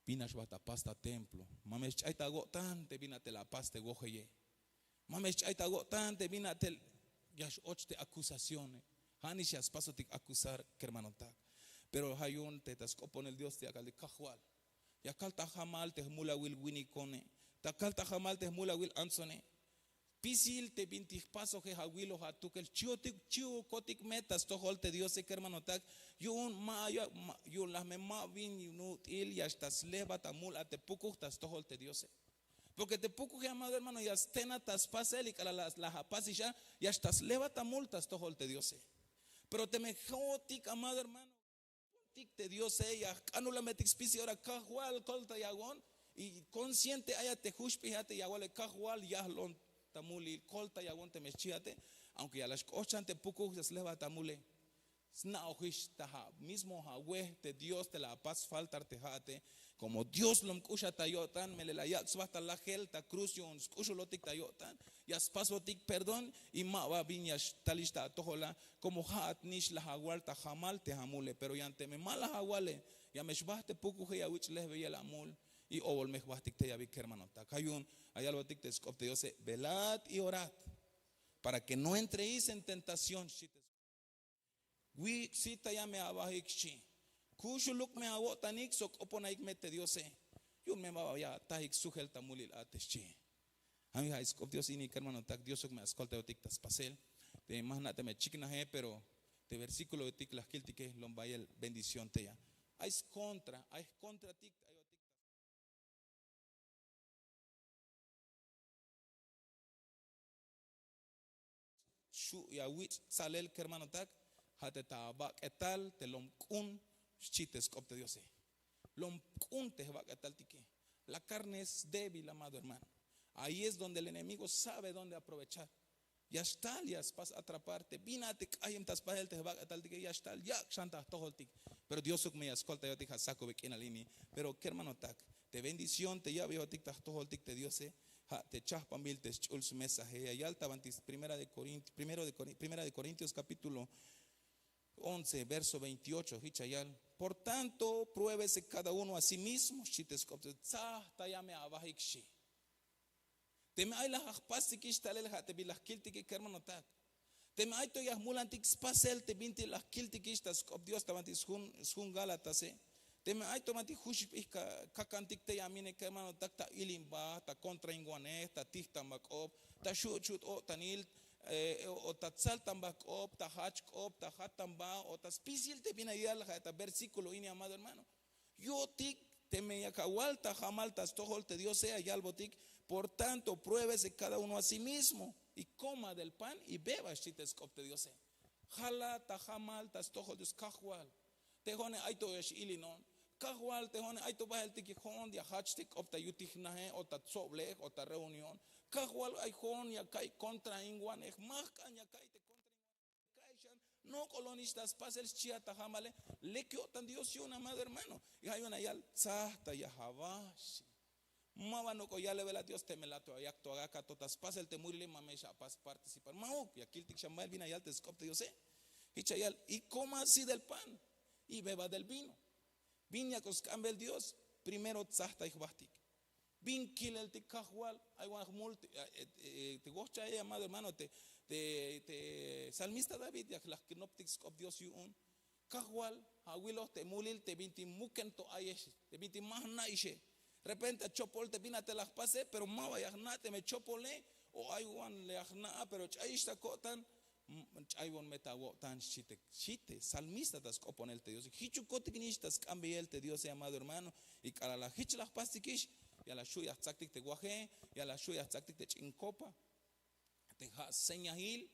Bin nax ba ta pas ta templo? Ma me xch'ay ta awo'tan te bin a te la apas te wojeye. Ma me xch'ay ta awo'tan te bin a te ya x'och te akusacione. Ja' nix ya spasotik akusar kermanotak. Pero ja' yu'un te ta sk'oponel dios te ya kaltik kajwal, ya kal ta jamal te jmulawil winikone, ta kal ta jamal te jmulawil antsone. Spisil te bintik jpasoje awiloj atukel chi'otik chi'okotik me ta stojol te diose kermanotak. Yu'un ma yu'un laj me ma bin ut'il ya xta slejbat amul a te pukuj ta stojol te diose. Porke te pukuje amado hermano ya stena ta spasel y k'alal laj apas ix a, ya xta slejbat amul ta stojol te diose. Pero teme jo'otik amado hermano, jk'antik te diose ya jk'anulametik spisil ora kajwal koltayawon. Y konsciente ayat te juxp'ijate ya awale kajwal yajlon ta mulil koltayawon teme xchiate. Aunke ya la xk'oxchan te pukuj ya slejbat amule. Sna'ojix ta ja' mismo ja' wej te Dios te la apas faltar te ja'ate. Komo Dios lom k'uxa ta yo'tan, melel la yak' sba ta lajel ta kruz yu'un sk'uxulotik ta yo'tan, ya spasbotik perdón. Y ma ba bin ya xtalix ta atojola. Komo ja'at nix la awal ta jamal te amule, pero yan teme ma la awale, ya me xbaj te pukuje, ya awich' lejbeyel amul. Y obol me jbajtik te yabi kermanotak. Ja' yu'un ya yalbotik te sk'op te Diose: velad y orad para que no entreis en tentación, xchi te sk'op. Wik' si ta ya me abajik, xchi. Kuxuluk me awo'tanik sok k'oponaik me te Diose. Yu'un me ma ba ya atajik sujel ta mulil a te, xchi. Ami ja' sk'op Dios ini kermanotak, Diosuk me askoltayotik ta spasel. Te ma jna' teme chiknaje, pero te versículotik la jkiltike lom bayel bendición te ya. Ay skontra, ay jkontratik ayotik. Xu' ya wich' tsalel kermanotak, ja' te ta bak'etal te lom k'un, xchi te sk'op te Diose. Lom k'un te jbak'etaltike. La carne es débil, amado hermano. Ahí es donde el enemigo sabe dónde aprovechar. Ya xtal ya spas atrapar te bin a te k'ayem ta spasel te jbak'etaltike, ya xtal yak' xan ta jtojoltik. Pero Diosuk me ya skoltayotik ja' sakube k'inal ini. Pero kermanotak, te bendición te yabeyotik ta jtojoltik te Diose, ja' te chajpanbil te sch'ul smesaje. Ya yal ta banti primera de Corintios, primero de Corin- primera de Corintios capítulo once, verso veintiocho, jich ya yal: por tanto, pruébese cada uno a sí mismo, xchi te sk'op te, tsaj ta ya me abajik, xchi. Teme ay la jpastikix talel ja' te bin la jkiltike kermanotak. Teme ay to ya jmulantik spasel te bintik la jkiltikix ta sk'op Dios ta banti sjun, sjun Gálatase. Teme ay to banti juxp'ij ka- kakantik te ya mine kermanotak, ta ilimba, ta kontrainwanej, ta tijtanba k'op, ta xu' xut o'tanil, eh, o ta tsaltanba k'op, ta jach k'op, ta jatanba, o ta spisil te bin ya yal ja' ta versículo ini, amado hermano. Yo'tik teme yak awal ta jamal ta stojol te Diose, ya yalbotik: por tanto, pruébese cada uno a sí mismo, y coma del pan y beba, xchi te sk'op te Diose. Jala ta jamal ta stojol Dios, Kajwal, te jo'one ay to ya x-ilinon. Kajwal, te jo'one ay to bajeltik jo'on ya jach te k'op ta yutijnaje, o ta tsoblej, o ta reunión. Kajwal, ay jo'on ya ka'iy kontrainwanej, ma jk'an ya ka'iy te kontrainwanej. Ka'y xan nok'olonix ta spasel, xchi a ta jamale. Lek yo'tan Dios yu'un, amado hermano. Y ja' yu'un ya yal: tsaj ta ya abaj, xchi. Ma ba nok'o yalebel a Dios teme la to yak to aka to ta spasel te murile, ma me xapas participar. Ma'uk, ya kiltik xan bayel bin ya yal te sk'op te Diose. Jich ya yal: y coma así del pan y beba del vino. Bin yak'oj sk'ambel Dios, primero tsaj ta jbajtik. Bin kileltik Kajwal, ay wan jmul te, eh, eh, te wojch'aje, amado hermano, te, te, te salmista David ya jlaj knoptik sk'op Dios yu'un. Kajwal, awiloj te mulil te bintik muken to ayex, te bintik ma jna'ixe. Repente achopol te bin a te la jpase, pero ma ba ya jna' teme chopole, o ay wan ya jna'a, pero ch'ayix ta ko'tan, m- ch'aywon me ta awo'tan, xchi te, xchi te salmista ta sk'oponel te Diose. Jichukotik nix ta sk'ambeyel te Diose, amado hermano. Y k'alal la jich la jpastikix, ya la xu' ya jtsaktik te waje, ya la xu' ya jtsaktik te ch'in kopa. Te ja' señail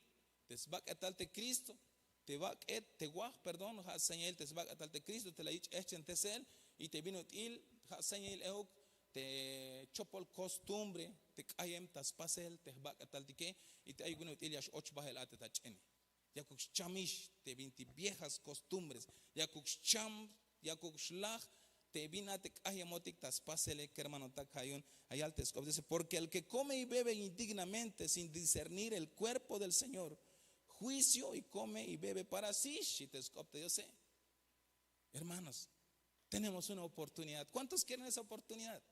te sbak'etal te Cristo, te bak'et te waj, perdón, ja' señail te sbak'etal te Cristo te la yich' ehchentesel. Y te bin ut'il ja' señail ejuk te chopol costumbre te k'ayem ta spasel te jbak'etaltike. Y te ay bin ut'il ya x-och bajel a te ta ch'ine. Yakuk xchamix te bintik viejas costumbres, yakuk xcham, yakuk xlaj te bin a te k'ayemotik ta spasele, kermanotak. Ja' yu'un ya yal te sk'op Diose: porque el que come y bebe indignamente sin discernir el cuerpo del Señor, juicio y come y bebe para sí, xchi te sk'op te Diose. Hermanos, tenemos una oportunidad. ¿Cuántos quieren esa oportunidad?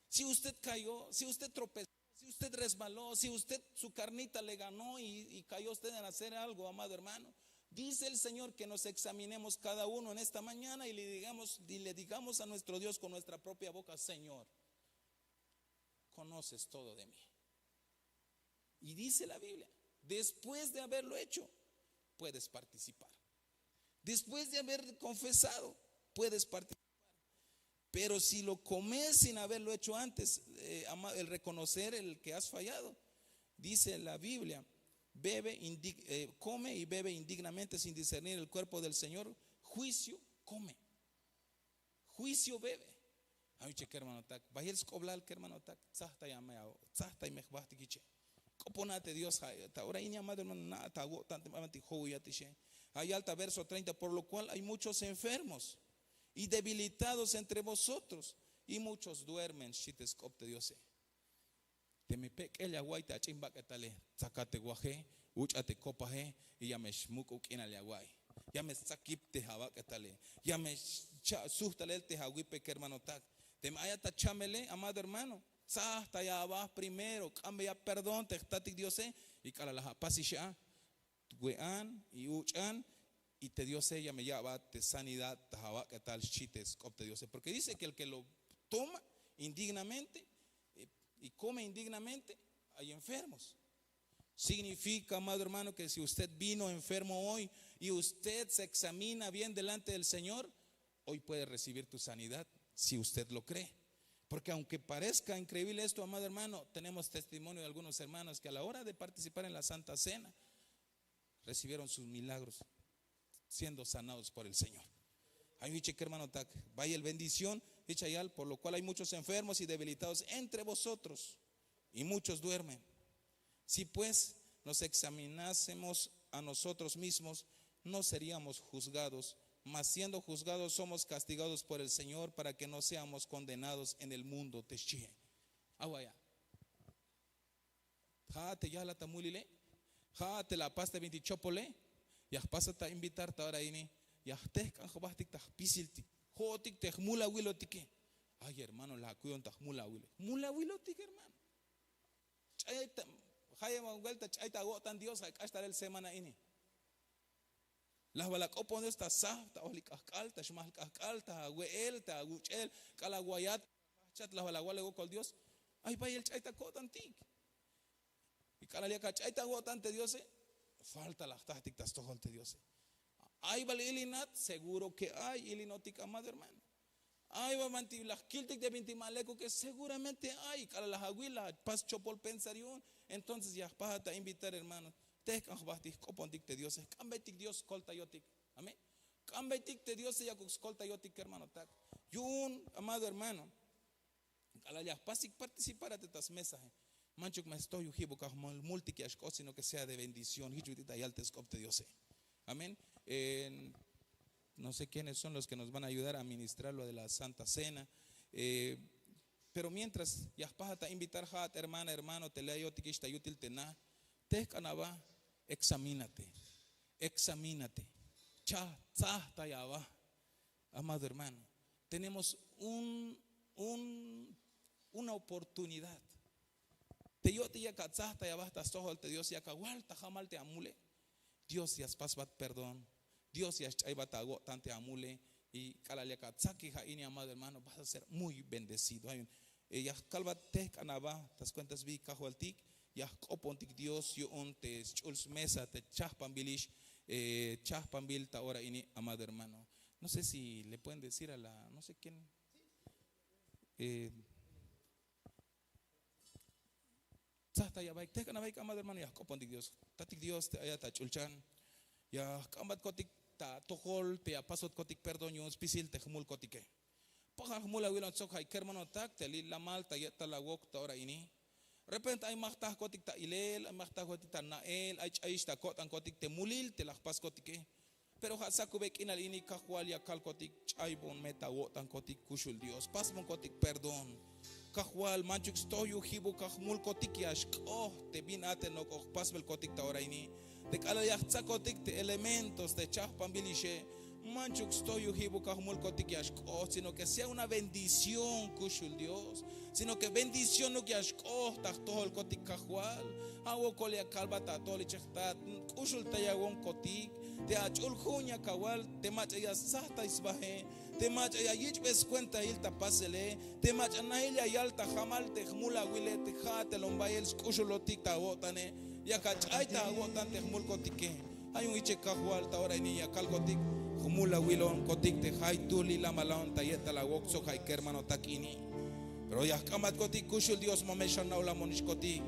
Si usted cayó, si usted tropezó, si usted resbaló, si usted su carnita le ganó y, y cayó usted en hacer algo, amado hermano, dice el Señor que nos examinemos cada uno en esta mañana y le digamos, y le digamos a nuestro Dios con nuestra propia boca: Señor, conoces todo de mí. Y dice la Biblia, después de haberlo hecho, puedes participar. Después de haber confesado, puedes participar. Pero si lo comes sin haberlo hecho antes, eh, ama- el reconocer el que has fallado, dice la Biblia, bebe, indi- eh, come y bebe indignamente sin discernir el cuerpo del Señor, juicio come. Juicio bebe. Ay, che, kermanotak, bayel sk'oblal, kermanotak, tsaj ta ya me, tsaj ta ya me jbajtik, che. K'op K'ona te Dios ja' ta ora ini, amado hermano, na ta awo'tan te ma'bantik jo'wiyat ixe. Ja' yal ta verso treinta: por lo cual hay muchos enfermos y debilitados entre vosotros, y muchos duermen, xchi te sk'op te Diose. Teme pek'el ya awa'iy te ach'in bak'etale, tsakat te waje, uch'at te kopaje, y ya me xmuk'ub k'inal ya awa'iy. Ya me stsakib te abak'etale, ya me xcha' sujtalel te awipe, kermanotak. Teme ayat ta chamele, amado hermano, tsajtaya aba primero, k'ambeya perdón te jtatik Diose, y k'alal la apas ixe a, we'an y uch'an, y te Diose ya me ya'bat te sanidad ta abak'etal, xchi te sk'op te Diose. Porque dice que el que lo toma indignamente, eh, y come indignamente, hay enfermos. Significa, amado hermano, que si usted vino enfermo hoy y usted se examina bien delante del Señor, hoy puede recibir tu sanidad, si usted lo cree. Porque aunque parezca increíble esto, amado hermano, tenemos testimonio de algunos hermanos que a la hora de participar en la Santa Cena recibieron sus milagros, siendo sanados por el Señor. Ay, hiche, kermanotak, bayel bendición, hicha yal: por lo cual hay muchos enfermos y debilitados entre vosotros, y muchos duermen. Si pues nos examinásemos a nosotros mismos, no seríamos juzgados, mas siendo juzgados somos castigados por el Señor para que no seamos condenados en el mundo, te xchie. Awaya. Ja' te yala ta mulile, ja' te la apas te bintik chopole, ya jpasat ta invitar ta ora ini, ya jtejk'an jbajtik ta jpisiltik, jo'otik te jmulawilotike. Ay, hermano, la akuyon ta jmulawile, jmulawilotik, hermano. Ch'ay ta, jayeb buelta ch'ay ta awo'tan Dios, ja' k'ax talel semana ini. La jbal ak'opon Dios ta sab, ta ojlik k'ajk'al, ta xmajl k'ajk'al, ta awe'el, ta awuch'el, k'alal awayat, jajchat, la jbal awalej wokol Dios. Ay bayel ch'ay ta ko'tantik. Y k'alal yak ach'ay ta awo'tan te Diose, falta la jtajtik ta stojol te Diose. Ay bal ilinat, seguro que ay ilinotik, amado hermano. Ay bal banti la jkiltik te binti ma lekuke, seguramente ay. K'alal la awil, la apas chopol pensar yu'un, entonces ya jpajat ta invitar, hermano. Tejk'an jbajtik, jk'opontik te Diose, jk'ambeytik Dios skoltayotik. Amén. Jk'ambeytik te Diose yakuk skoltayotik, hermanotak. Yu'un, amado hermano, k'alal ya jpasik participar a te ta smesae, manchuk me stoj yu'un jibuk a jmul, multik ya xk'ot, sino que sea de bendición. Jich bit'il ta yal te sk'op te Diose. Amén. Eh, no sé quiénes son los que nos van a ayudar a ministrar lo de la Santa Cena. Eh, pero mientras ya jpajat ta invitar, ja'at hermana, hermano, te le'ayotikix ta yutil te na, tejk'an aba, examínate, examínate, cha, tsajtaya aba. Amado hermano, tenemos un, un, una oportunidad. Te yo'tik yak atsajtaya aba ta stojol te Dios, yak awal ta jamal te amule, Dios ya spasbat perdón, Dios ya sch'aybat awo'tan te amule. Y k'alal yak atsaki ja' ini, amado hermano, vas a ser muy bendecido. Ay, eh, ya jkalbat tejk'an aba ta skuenta sbi Kajwaltik, ya jk'opontik Dios yu'un te sch'ul smesa te chajpanbilix, eh, chajpanbil ta ora ini, amado hermano. No sé si le pueden decir a la, no sé quién, eh, tsajtaya abaik, tejk'an abaik, amado hermano, ya jk'opontik Dios. Tatik Dios, te ayat ta ch'ulchan, ya jk'ambatkotik ta atojol te ya pasbotkotik perdón yu'un spisil te jmulkotike. Pajal jmulawilon sok ja' kermanotak te li' lamal ta ye'tal awok ta ora ini. Repente ay ma jtajkotik ta ilel, ay ma jtajkotik ta na'el, ay ch'ayix ta ko'tankotik te mulil te la jpaskotike. Pero ja' sakube k'inal ini, Kajwal, ya kalkotik ch'aybon me ta awo'tankotik kuxul Dios, pasbonkotik perdón. Kajwal, manchuk stoj yu'un jibuk a jmulkotik ya xk'oht te bin a te nok'o jpasbelkotik ta ora ini. Te k'alal ya jtsakotik te elementos te chajpanbilixe, manchuk stoj yu'un jibuk a jmulkotik ya xk'oht, sino que sea una bendición kuxul Dios, sino que bendicionuk ya xk'oht ta jtojolkotik, Kajwal. Ja' wokol ya kalbat ta atojol ichej, Tat, k'uxultayawonkotik. Te ach'ul ju'un ya kawal, te mach'a ya stsajtay sbae, te mach'a ya yich'be skuentail ta pasele, te mach'a nail ya yal ta jamal te jmulawile, te ja'at telon bayel sk'uxulotik ta awo'tane, yak ach'ay ta awo'tan te jmulkotike. Ja' yu'un ichej, Kajwal, ta ora ini ya kalkotik jmulawilonkotik te jaytuhl li' lamalon ta ye'tal awok sok ja' kermanotak ini. Pero ya jk'ambatkotik kuxul Dios, ma me xana'olamonixkotik.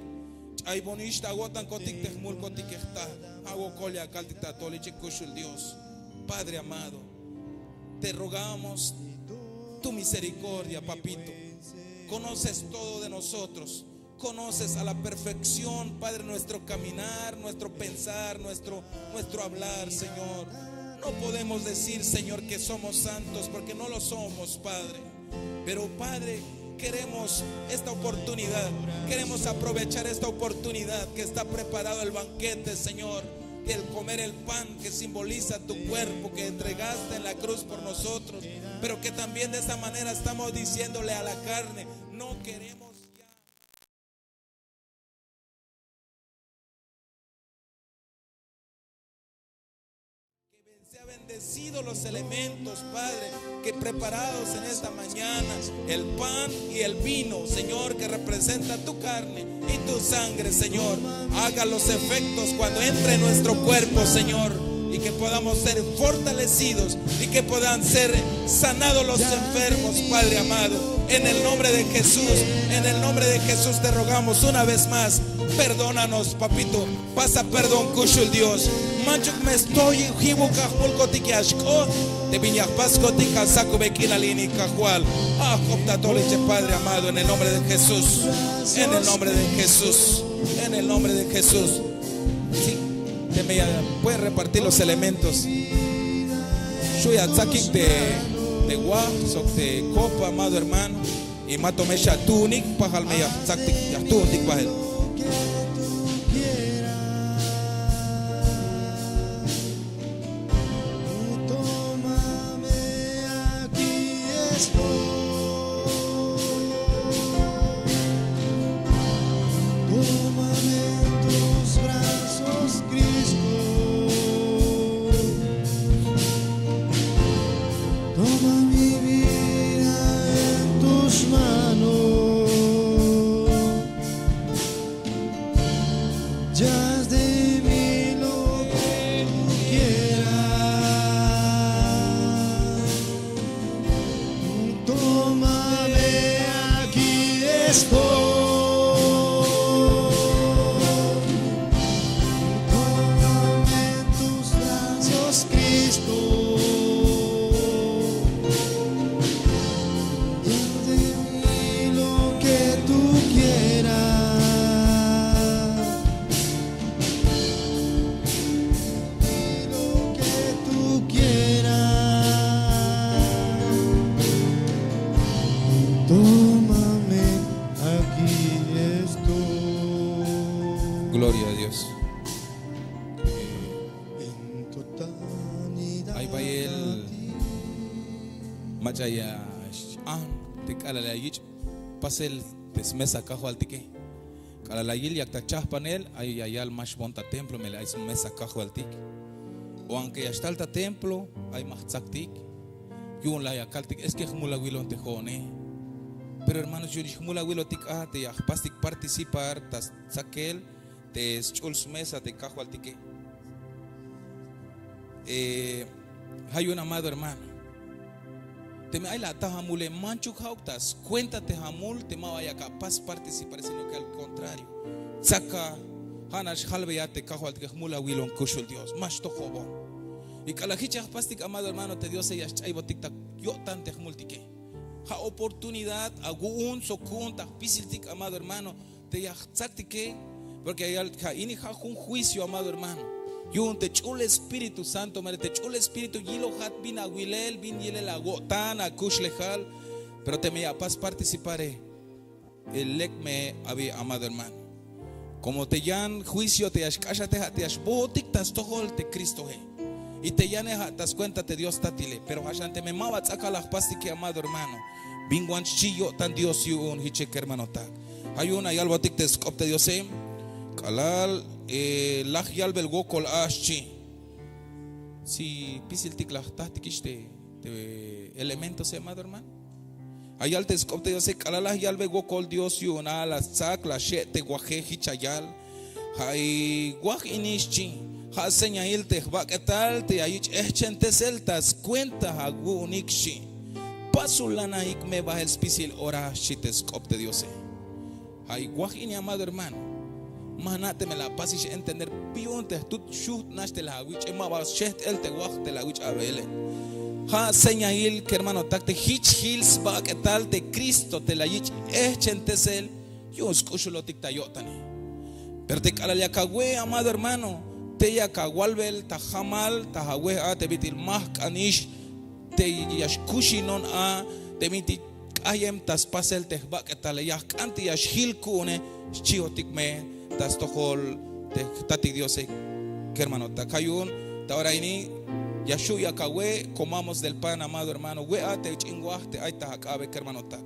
Ch'aybonix ta awo'tankotik te jmulkotike, Tat. Ja' wokol ya kaltik ta atojol ichej kuxul Dios. Padre amado, te rogamos tu misericordia, papito. Conoces todo de nosotros. Conoces a la perfección, Padre, nuestro caminar, nuestro pensar, nuestro, nuestro hablar, Señor. No podemos decir, Señor, que somos santos porque no lo somos, Padre. Pero, Padre, queremos esta oportunidad, queremos aprovechar esta oportunidad que está preparado el banquete, Señor, el comer el pan que simboliza tu cuerpo que entregaste en la cruz por nosotros, pero que también de esta manera estamos diciéndole a la carne, no queremos ya que sea bendecido los elementos, Padre, que preparados en esta mañana, el pan y el vino, Señor, que representa tu carne y tu sangre, Señor, haga los efectos cuando entre en nuestro cuerpo, Señor, y que podamos ser fortalecidos y que puedan ser sanados los enfermos, Padre amado. En el nombre de Jesús, en el nombre de Jesús te rogamos una vez más, perdónanos, papito. Pasa perdón, kuxul Dios. Manchuk me estoy jibuk ajmulkotik ya xk'ot te bin ya jpaskotik ja' sakube k'inal ini, Kajwal. Ajk'op ta tol iche, Padre amado, en el nombre de Jesús. En el nombre de Jesús. En el nombre de Jesús. Sí, teme ya puede repartir los elementos. Xu' ya tsakik te, te waj sok te copa, amado hermano. Y mato me xatuunik, pajal me ya jtsaktik, ya jtuuntik bael. Tómame en tus brazos, Cristo. Toma mi vida en tus manos. Ya haz de mí lo que tú quieras. Tómame, aquí estoy. Tómame en tus brazos, Cristo. Y haz de mí lo que tú quieras. Y lo que tú quieras. Tómame, aquí estoy. Gloria a Dios. Ay bayel mach'a ya x'an te k'alal ya yich' pasel te smesa Kajwaltike. K'alal la yil yak ta chahpanel, ay ya yal ma xboon ta templo, melel ay smesa Kajwaltik. O aunque ya xtal ta templo, ay ma jtsaktik. Yu'un la ya kaltik, es que jmul awilon te jo'one. Pero hermanos, yu'un jmul awilotik a te ya jpastik participar ta stsakel te sch'ul smesa te Kajwaltike. Eh, ja' yu'un, amado hermano, teme ay la ata jamule, manchuk ja'uk ta scuenta te jamul te ma ba yak apas participar, sino que al contrario, tsaka, ja' nax xjalbeya te Kajwaltike, jmul awilon, kuxul Dios, ma xtojobon. Y k'alal jich ya jpastik, amado hermano, te Diose ya xch'aybotik ta yo'tan te jmultike. Ja' oportunidad awu'un sok ku'un ta jpisiltik, amado hermano, te ya jtsaktike. Porque ya yal ja' ini ja' jun juicio, amado hermano. Yu'un te ch'ul Espíritu Santo, mero te ch'ul Espíritu yilojat bin awilel, bin yilel awo'tan, akuxlejal. Pero teme ya apas participare, lek me abi, amado hermano. Como te yan juicio te ya xk'axate, ja' te ya xbootik ta stojol te Cristoe. Y te yane ja' ta scuenta te Dios tatile. Pero ja' xan teme ma ba ts'akal la jpastike, amado hermano, bin wan xchi yo'tan Dios yu'un jiche kermanotak. Ja' yu'un ya yalbotik te sk'op te Diose. K'alal, eh, laj yalbel wokol a xchi. Si spisiltik la jtajtikix te, te elementose, amado hermano. Ya yal te sk'op te Diose, k'alal laj yalbel wokol Dios yu'un a la stsak, la xe'te waje, jich ya yal. Ja' i waj ini xchi, ja' señail te jbak'etal te ya yich' jejchentesel ta scuenta awu'unik xchi. Pasul lanajik me bael spisil ora xchi te sk'op te Diose. Ja' i waj ini, amado hermano. Ma jna' teme la apasix entender yu'un te jtut xujt' nax te la awich'e, ma ba xejt'el te waj te la awich' abeele. Ja' señail kermanotak te jich jil sbak'etal te Cristo te la yich' jejchentesel yu'un sk'uxulotik ta yo'tane. Pero te k'alal yak awe', amado hermano, tey yak awalbel ta jamal ta awe' a te bit'il ma jk'anix, te ya xkuxinon a te bintik k'ayem ta spasel te jbak'etale, ya jk'an te ya xjil ku'une, xchihotik me ta stojol te jtatik Diose, kermanotak. Ja' yu'un ta ora ini ya xu' yak awe', comamos del pan, amado hermano, we'a te ch'in waj te ay ta ak'abe, kermanotak.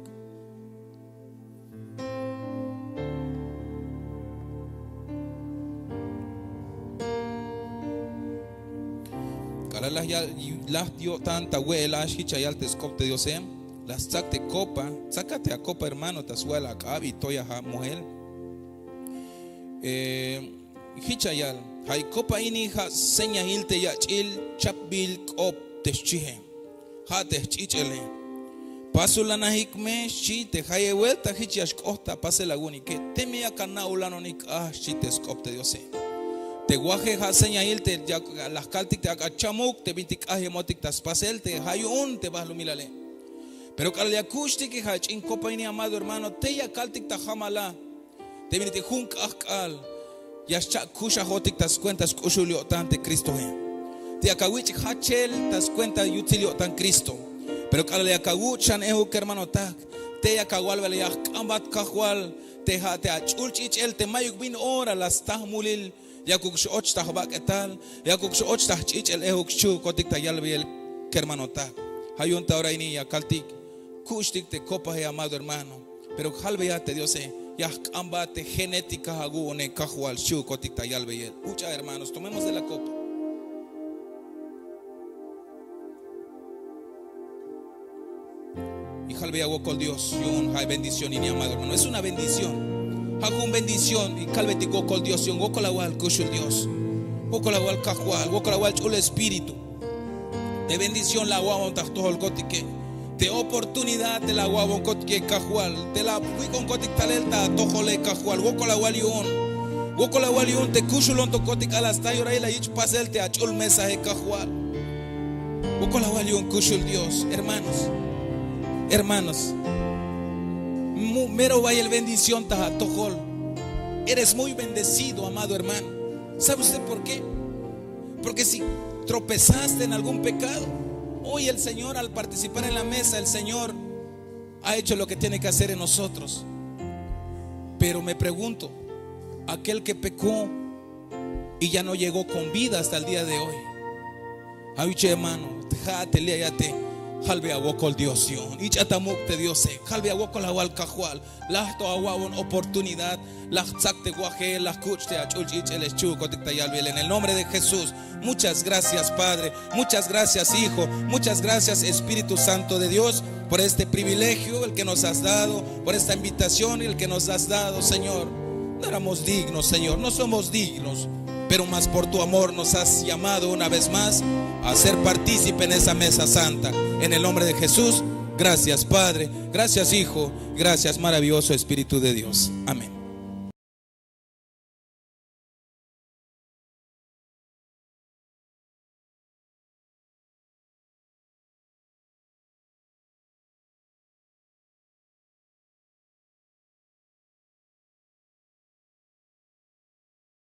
K'alal laj ya-, laj yo'tan ta we'el a, jich ya yal te sk'op te Diose, la stsak te kopa, tsaka te akopa, hermano, ta swa'el ak'ab y toya ja' mojel. Eh, jich ya yal, ja' i kopa ini ja' señail te yach'il chapbil k'op te xchie. Ja' te jch'ich'ele. Pasulanajik me, xchi, te jayeb buelta jich ya xk'ot ta pasel awu'unike, teme yak ana'ulanonik a, xchi te sk'op te Diose. Te waje ja' señail te ya la jkaltik te ak'a chamuk te bintik k'ayemotik ta spasel, te ja' yu'un te balumilale. Pero k'alal ya kuxtike ja' ch'in kopa ini, amado hermano, tey ya kaltik ta jamal a te bintik jun k'ajk'al ya xcha'kuxajotik ta skuenta sk'uxul yo'tan te Cristoe. Te yak awich' jachel ta skuenta yutsil yo'tan Cristo. Pero k'alal yak awuch' xan ejuk, kermanotak, tey yak awalbel ya jk'ambat Kajwal te ja' te ach'ul ch'ich'el te mayuk bin ora la sta jmulil, yakuk x-och ta jbak'etal, yakuk x-och ta jch'ich'el, ejuk xchihukotik ta yalbeyel, kermanotak. Ja' yu'un ta ora ini ya kaltik, kuxtik te kopae, amado hermano. Pero jalbeya te Diose, ya jk'ambat te genética awu'une, Kajwal, xchihukotik ta yalbeyel. Uch'a, hermanos, tomemos de la copa. Y jalbeya wokol Dios yu'un ja' bendición ini, amado hermano. Es una bendición. Ja' jun bendición. Y kalbetik wokol Dios yu'un, wokol awal kuxul Dios, wokol awal Kajwal, wokol awal ch'ul Espíritu. Te bendición la awa'bon ta jtojolkotike. Te oportunidad te la awa'bonkotike, Kajwal, te la awik'onkotik talel ta atojole, Kajwal, wokol awal yu'un. Wokol awal yu'un te kuxulontokotik a la sta yorail la yich' pasel te ach'ul mesae, Kajwal. Wokol awal yu'un kuxul Dios, hermanos. Hermanos, mu-, mero bayel bendición ta atojol. Eres muy bendecido, amado hermano. ¿Sabe usted por qué? Porque si tropezaste en algún pecado, hoy el Señor, al participar en la mesa, el Señor ha hecho lo que tiene que hacer en nosotros. Pero me pregunto, aquel que pecó y ya no llegó con vida hasta el día de hoy, ja' yu'un, hermano, ja' te li' ya te jalbeya wokol Dios yu'un. Ich'a ta muk' te Diose, jalbeya wokol awal Kajwal. Laj to awa'bon oportunidad, la jtsak te waje, la jkuch' te ach'ul ch'ich'el, xchihukotik ta yalbeyel, en el nombre de Jesús. Muchas gracias, Padre. Muchas gracias, Hijo. Muchas gracias, Espíritu Santo de Dios, por este privilegio, el que nos has dado, por esta invitación, el que nos has dado, Señor. No éramos dignos, Señor. No somos dignos. Pero más por tu amor nos has llamado una vez más a ser partícipe en esa mesa santa. En el nombre de Jesús, gracias, Padre. Gracias, Hijo. Gracias, maravilloso Espíritu de Dios. Amén.